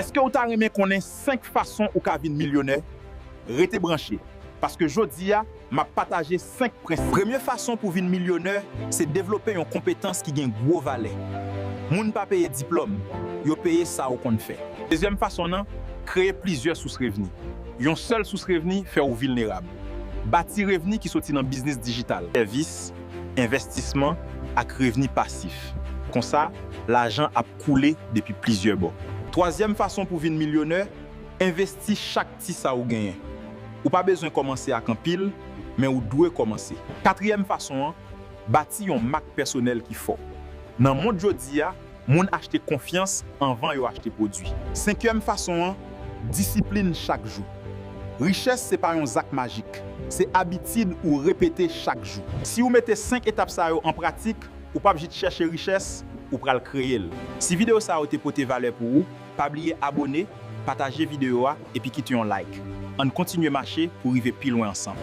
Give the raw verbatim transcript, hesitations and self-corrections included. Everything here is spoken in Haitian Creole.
Èske w ta renmen konnen senk fason ou ka vin milyonè? Rete branche, paske jodi a, m ap pataje senk prensip. Premye fason pou vin milyonè, se devlope yon konpetans ki gen gwo valè. Moun pa peye diplòm, yo peye sa ou konn fè. Dezyèm fason nan, kreye plizyè sous revni. Yon sèl sous revni fè w vilnerab. Bati revni ki soti nan biznis dijital, sèvis, envèstisman ak revni pasif. Konsa, lajan ap koule depi plizyè bò. Twazyèm fason pou vin milyonè, envesti chak ti sa ou genyen. Ou pa bezwen kòmanse ak anpil, men ou dwe kòmanse. Katriyèm fason an, bati yon mak pèsonèl ki fò. Nan mond jodi a, moun achte konfyans anvan yo achte pwodui. Senkyèm fason an, disiplin chak jou. Richès se pa yon zak majik, se abitid ou repete chak jou. Si w mete senk etap sa yo an pratik, ou p ap jis chèche richès, ou pral kreye l. Si videyo sa yo te pote valè pou ou, pa bliye abone, pataje videyo a, epi kite yon like. Ann kontinye mache pou rive pi lwen ansanm.